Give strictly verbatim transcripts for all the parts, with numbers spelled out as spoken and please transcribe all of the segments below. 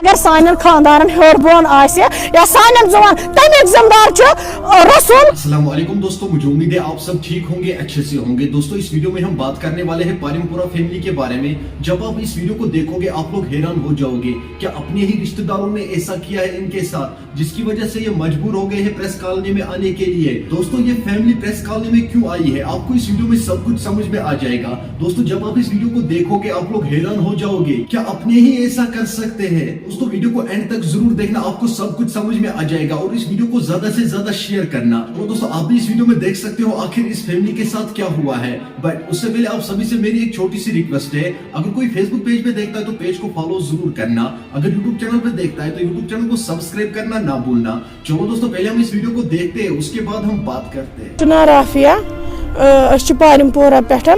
اگر سانٮ۪ن خاندارن ہیوٚر بۄن آسہِ یا سانٮ۪ن زُوَن، تَمیُک ذمہٕ دار چھُ، آ، رسول۔ السلام علیکم دوستوں، مجھے امید ہے آپ سب ٹھیک ہوں گے، اچھے سے ہوں گے۔ دوستوں، اس ویڈیو میں ہم بات کرنے والے ہیں پارمپورہ فیملی کے بارے میں۔ جب آپ اس ویڈیو کو دیکھو گے، آپ لوگ حیران ہو جاؤ گے کہ اپنے ہی رشتہ داروں نے ایسا کیا ہے ان کے ساتھ، جس کی وجہ سے یہ مجبور ہو گئے ہیں پریس کالونی میں آنے کے لیے۔ دوستوں، یہ فیملی پریس کالونی میں کیوں آئی ہے، آپ کو اس ویڈیو میں سب کچھ سمجھ میں آ جائے گا۔ دوستوں، جب آپ اس ویڈیو کو دیکھو گے، آپ لوگ حیران ہو جاؤ گے، کیا اپنے ہی ایسا کر سکتے ہیں؟ دوستوں، ویڈیو کو اینڈ تک ضرور دیکھنا، آپ کو سب کچھ سمجھ میں آ جائے گا، اور اس ویڈیو کو زیادہ سے زیادہ شیئر کرنا۔ اور دوستوں، آپ بھی اس ویڈیو میں دیکھ سکتے ہو آخر اس فیملی کے ساتھ کیا ہوا ہے۔ بٹ اس سے پہلے آپ سبھی سے میری ایک چھوٹی سی ریکویسٹ ہے، اگر کوئی فیس بک پیج پہ دیکھتا ہے تو پیج کو فالو ضرور کرنا، اگر یوٹیوب چینل پہ دیکھتا ہے تو یوٹیوب چینل کو سبسکرائب کرنا نہ بھولنا۔ چلو دوستوں، پہلے ہم اس ویڈیو کو دیکھتے ہیں، اس کے بعد ہم بات کرتے ہیں۔ چھُ ناو رافیہ۔ أسۍ چھِ پارم پورہ پٮ۪ٹھ۔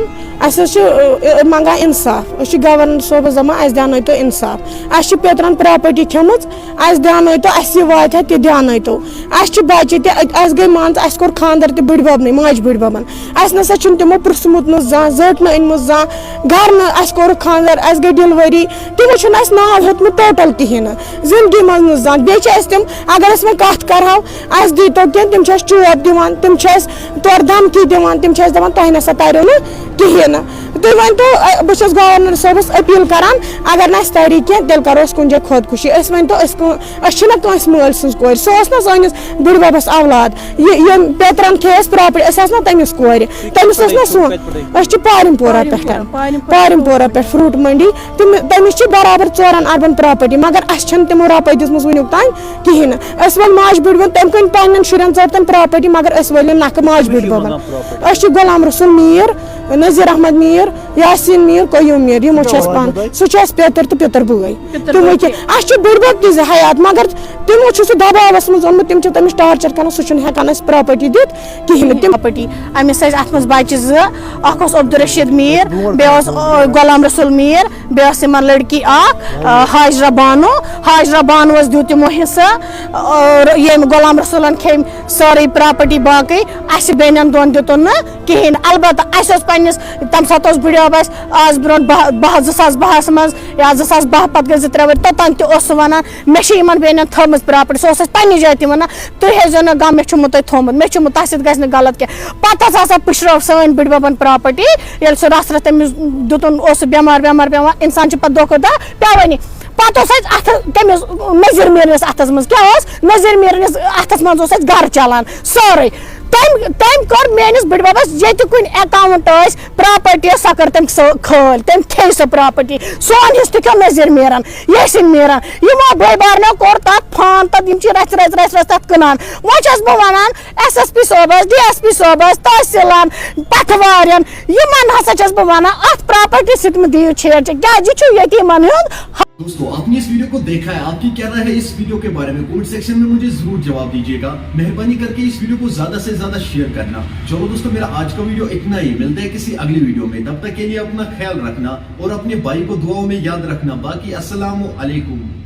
اَسہِ حظ چھِ، اَ، اَ، منٛگان اِنصاف۔ أسۍ چھِ گورنر صٲبَس دَپان، اَسہِ دیٛاونٲیتو اِنصاف۔ اَسہِ چھِ پیٚترَن پراپرٹی کھیٚمٕژ، اَسہِ دیٛاونٲیتو، اَسہِ یہِ واتہِ ہا تہِ دیٛاونٲیتو۔ اَسہِ چھِ بَچہِ تہِ، اَسہِ گٔے، مان ژٕ، اَسہِ کوٚر خانٛدر تہِ بٕڈِ بَبنٕے، ماجہِ بٕڈِ بَبَن۔ اَسہِ نہ سا چھُنہٕ تِمو پرٛژھمُت نہٕ زانٛہہ، زٔٹ نہٕ أنمٕژ زانٛہہ، گَرٕ نہٕ اَسہِ کوٚرُکھ خانٛدر، اَسہِ گٔے ڈیٚلؤری، تِمو چھُنہٕ اَسہِ ناو ہیوٚتمُت ٹوٹل کِہیٖنۍ نہٕ زِندگی منٛز نہٕ زانٛہہ۔ بیٚیہِ چھِ اَسہِ تِم، اگر أسۍ وۄنۍ کَتھ کَرہاو، اَسہِ دیٖتو کینٛہہ، تِم چھِ اَسہِ چوب دِوان، تِم چھِ اَسہِ تورٕ دھمکی دِوان، تِم چھِ اَسہِ دَپان، "تۄہہِ نہ سا تَریو نہٕ کِہیٖنۍ نہٕ۔" تُہۍ ؤنۍ تو، اَ، بہٕ چھَس گورنر صٲبَس أپیٖل کَران، اگر نہٕ اَسہِ تَری کینٛہہ، تیٚلہِ کَرو أسۍ کُنہِ جایہِ خۄدکُشی۔ أسۍ ؤنۍ تو، أسۍ کٲ-، أسۍ چھِنہ کٲنٛسہِ مٲلۍ سٕنٛز کورِ، سُہ اوس نہ سٲنِس بٕڈِبَبَس اولاد، یہِ، ییٚمۍ پیٚترَن کھیٚیہِ اَسہِ پراپرٹی، أسۍ آسہٕ نہ تٔمِس کورِ، تٔمِس ٲس نہ سون، أسۍ چھِ پارم پورہ پٮ۪ٹھ، پارم پورہ پٮ۪ٹھ فروٹ منڈی، تِم، تٔمِس چھِ برابر ژورَن اربن پراپرٹی، مگر اَسہِ چھَنہٕ تِمو رۄپَے دِژمٕژ وٕنیُک تام کِہیٖنۍ نہٕ۔ أسۍ وۄنۍ ماجہِ بٕڈبَن تٔمۍ کٕنۍ پنٛنٮ۪ن شُرٮ۪ن ژٔٹ تِم پراپرٹی، مگر أسۍ وٲلۍ نہٕ نَکھٕ ماجہِ بٕڈبَبَن۔ أسۍ چھِ غلام رسول میٖر، نذیر احمد میٖر، یاسیٖن میٖر، قیوم میٖر، یِمو چھِ اَسہِ پانہٕ، سُہ چھُ اَسہِ پیٚتٕر تہٕ پیٚتٕر بٲے۔ تِمو کہِ اَسہِ چھِ بٕڈبَب تہِ زٕ حیات، مگر تِمو چھُ سُہ دباوَس منٛز اوٚنمُت، تِم چھِ تٔمِس ٹارچر کران، سُہ چھُنہٕ ہٮ۪کان اَسہِ پراپرٹی دِتھ کِہیٖنۍ نہٕ۔ تِم پراپرٹی، أمِس ٲسۍ اَتھ منٛز بَچہِ زٕ، اَکھ اوس عبدالرشید میٖر، بیٚیہِ اوس، آ، غلام رسول میٖر، بیٚیہِ ٲس یِمن لڑکی اکھ، آ، حاجرہ بانو۔ حاجرہ بانوَس دیُت تِمو حصہٕ، آ، ییٚمۍ غلام رسولن کھیٚمۍ سٲرٕے پراپرٹی باقٕے، اَسہِ بیٚنٮ۪ن دۄن دیُتُن نہٕ کِہیٖنۍ۔ البتہ اَسہِ اوس پننِس، تَمہِ ساتہٕ اوس بٕڈبب اَسہِ، آز برونٛٹھ باہ، باہ، زٕ ساس باہَس منٛز یا زٕ ساس باہ پتہٕ گٔے زٕ ترٛےٚ ؤرۍ، توٚتام تہِ اوس سُہ وَنان، "مےٚ چھِ یِمن بیٚنٮ۪ن تھٲومٕژ پراپرٹی۔" سُہ اوس اَسہِ پننہِ جایہِ تہِ وَنان، "تُہۍ ہیٚزیو نہٕ غم، مےٚ چھُمو تۄہہِ تھوٚومُت، مےٚ چھُمو تۄہہِ سۭتۍ گژھِ نہٕ غلط کینٛہہ۔" پتہٕ ہسا پٕشرٲو سٲنۍ بٕڈببن پراپرٹی، ییٚلہِ سُہ رژھ رژھ تٔمِس دیُتُن اوس، سُہ بٮ۪مار وٮ۪مار پٮ۪وان، انسان چھُ پتہٕ دۄہ کھۄتہٕ دۄہ پٮ۪وٲنی۔ پتہٕ اوس اَسہِ اَتھٕ تٔمِس نذیر میٖرنِس اَتھس منٛز، کیٛاہ اوس؟ نذیر میٖرنِس اَتھس منٛز اوس اَسہِ گرٕ چلان سورُے۔ تٔمۍ، تٔمۍ کٔر میٲنِس بٕڈببس ییٚتہِ کُنہِ اکاونٹ ٲسۍ پراپرٹی، سۄ کٔر تٔمۍ سۄ خٲلۍ، تٔمۍ کھیٚیہِ سۄ پراپرٹی۔ سون حصہٕ تہِ کھیوٚو نذیر میٖرن، یاسین میٖرن۔ یِمو بٲے بارنیو کوٚر تَتھ فان، تَتھ، یِم چھِ رَژھِ رَژھِ رَژھِ رَژھِ تَتھ کٕنان۔ وۄنۍ چھَس بہٕ وَنان، ایس ایس پی صٲبَس، ڈی ایس پی صٲبَس، تحصیٖلَن، پَٹھوارٮ۪ن، یِمَن ہسا چھَس بہٕ وَنان، اَتھ پراپرٹی سۭتۍ مہٕ دِیِو چھیڑ چھیڑ۔ کیٛازِ یہِ چھُ یتیٖمَن ہُنٛد۔ دوستوں، آپ نے اس ویڈیو کو دیکھا ہے، آپ کی کیا رائے ہے اس ویڈیو کے بارے میں؟ کمنٹ سیکشن میں مجھے ضرور جواب دیجیے گا۔ مہربانی کر کے اس ویڈیو کو زیادہ سے زیادہ شیئر کرنا۔ چلو دوستوں، میرا آج کا ویڈیو اتنا ہی، ملتے ہیں کسی اگلی ویڈیو میں، تب تک کے لیے اپنا خیال رکھنا اور اپنے بھائی کو دعاؤں میں یاد رکھنا۔ باقی السلام علیکم۔